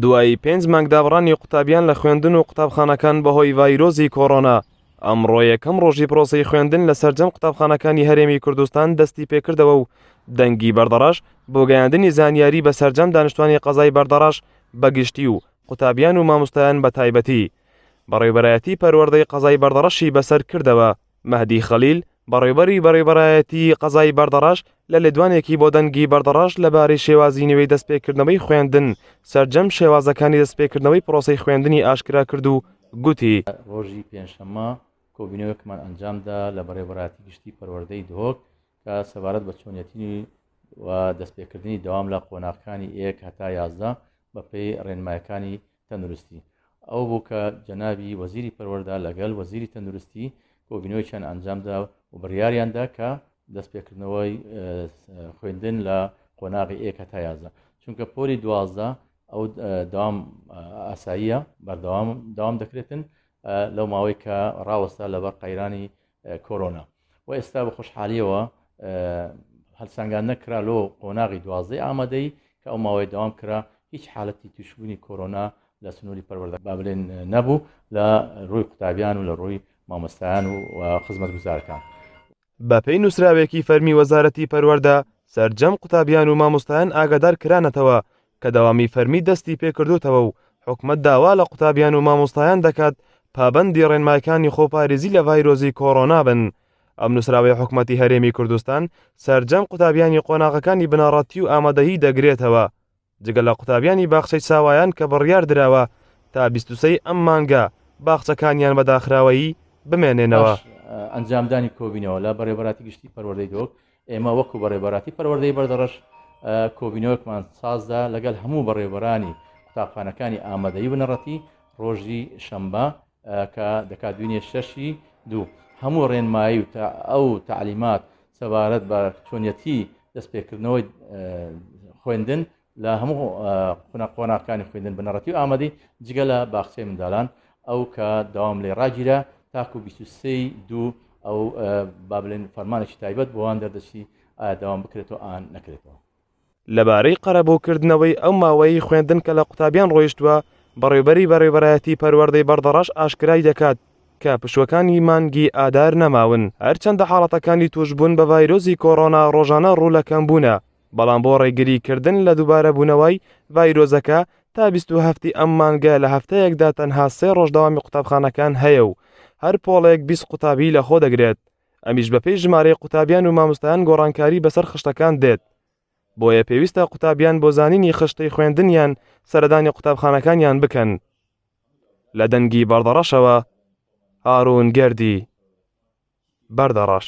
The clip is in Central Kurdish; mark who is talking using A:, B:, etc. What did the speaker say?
A: دوای پێنج مانگ دابڕانی قوتابیان لە خوێندن و قوتابخانەکان بەهۆی ڤایرۆسی کۆرۆنا، ئەمڕۆ یەکەم ڕۆژی پرۆسەی خوێندن لە سەرجەم قوتابخانەکانی هەرێمی کوردستان دەستی پێکردەوە و دەنگی بەردەڕەش بۆ گەیاندنی زانیاری بە سەرجەم دانیشتوانی قەزای بەردەڕەش بە گشتی و قوتابیان و مامۆستایان بە تایبەتی بەڕێوبەرایەتی پەروەردەی قەزای بەردەڕەشی بەسەر کردەوە. مەهدی خەلیل، بەڕێوبەری بەڕێوبەرایەتی قەزای بەردەڕەش لە لێدوانێکی بۆ دەنگی بەردەڕەش لەبارەی شێوازی نوێی دەستپێکردنەوەی خوێندن سەرجەم شێوازەکانی دەستپێکردنەوەی پرۆسەی خوێندنی ئاشکرا کرد و گوتی.
B: ڕۆژی پێنجشەممە کۆبینەوەیەکمان ئەنجامدا لە بەڕێوبەرایەتی گشتی پەروەردەی دهۆک کە سەبارەت بە چۆنیەتی و دەستپێکردنی دەوام لە قۆناغەکانی یەک هەتا 11 بەپێی ڕێنمایەکانی تەندروستی ئەو بوو کە جەنابی وەزیری پەروەردە لەگەل وەزیری تەندروستی کۆبینەوەیان ئەنجامدا و بڕیاریاندا کە دەستپێکردنەوەی خوێندن لە قۆناغی یەک هەتا 11 چونکە پۆلی 12 ئەو دەوام ئاساییە بەردەوام داوام دەکرێتن لەو ماوەی کە ڕاوەستا لەبەر قەیرانی کۆرۆنا و ئێستا بە خۆشحالیەوە هەلسانگان نەکرا لۆ قۆناغی دوازدەی ئامادەی کە ئەو ماوەی داوام کرا هیچ حالەتی توشبوونی کۆرۆنا لە سنووری پەروەردە با بلێن نەبوو لە ڕووی قوتابیان و لە ڕووی مامۆستایان و خزمەتگوزارەکان.
A: بەپێی نووسراوێکی فەرمی وەزارەتی پەروەردە، سەرجەم قوتابیان و مامۆستایان ئاگادار کرانەتەوە کە دەوامی فەرمی دەستی پێکردووتەوە و حکومەت داوا لە قوتابیان و مامۆستایان دەکات پابەندی ڕێنمایەکانی خۆپارێزی لە ڤایرۆسی کۆرۆنا بن. ئەم نووسراوەی حکومەتی هەرێمی کوردستان سەرجەم قوتابیانی قۆناغەکانی بنەڕەتی و ئامادەیی دەگرێتەوە، جگە لە قوتابیانی باخچەی ساوایان کە بڕیار دراوە تا 23 ئەم مانگە باخچەکانیان بە داخراوەیی بمێنێنەوە.
B: پاش ئەنجامدانی کۆبینەوە لە بەڕێوەبەراتی گشتی پەروەردەی دهۆک، ئێمە وەکو بەڕێوەبەراتی پەروەردەی بەردەڕەش کۆبینەوەکمان سازدا لەگەڵ هەموو بەڕێوەبەرانی قوتابخانەکانی ئامادەیی بنەڕەتی ڕۆژی شەمبە کە دەکات دوینێ شەشی دوو هەموو ڕێنمایی و ئەو تعلیمات سەبارەت بە چۆنیەتی دەستپێکردنەوەی خوێندن لە هەموو قۆناغەکانی خوێندن بنەڕەتی و ئامادەی جگە لە باخچەی مندالان ئەو کە داوام لێ ڕاگیرا تاکو 23 دوو ئەو با بڵێن فەرمانێکی تایبەت بۆوان دەردەچی ئایا داوام بکرێتەوە ئان نەکرێتەوە.
A: لەبارەی قەرەبووکردنەوەی ئەو ماوەیەی خوێندن کە لە قوتابیان ڕۆیشتووە، بەڕێوبەری بەڕێوبەرایەتی پەروەردەی بەردەڕەش ئاشکرای دەکات کە پشووەکانی مانگی ئادار نەماون، هەرچەندە حاڵەتەکانی تووشبوون بە ڤایرۆسی کۆرۆنا ڕۆژانە ڕوو لە کەمبوونە، بەڵام بۆ ڕێگریکردن لە دووبارەبوونەوەی ڤایرۆسەکە تا 27 ی ئەم مانگە لە هەفتەیەکدا تەنها سێ ڕۆژ دەوامی قوتابخانەکان هەیە و هەر پۆڵێک 20 قوتابی لەخۆ دەگرێت، ئەمیش بەپێی ژمارەی قوتابیان و مامۆستایان گۆڕانکاری بەسەر خشتەکان دێت، بۆیە پێویستە قوتابیان بۆ زانینی خشتەی خوێندنیان سەردانی قوتابخانەکانیان بکەن. لە دەنگی بەردەڕەشەوە هارون گەردی، بەردەڕەش.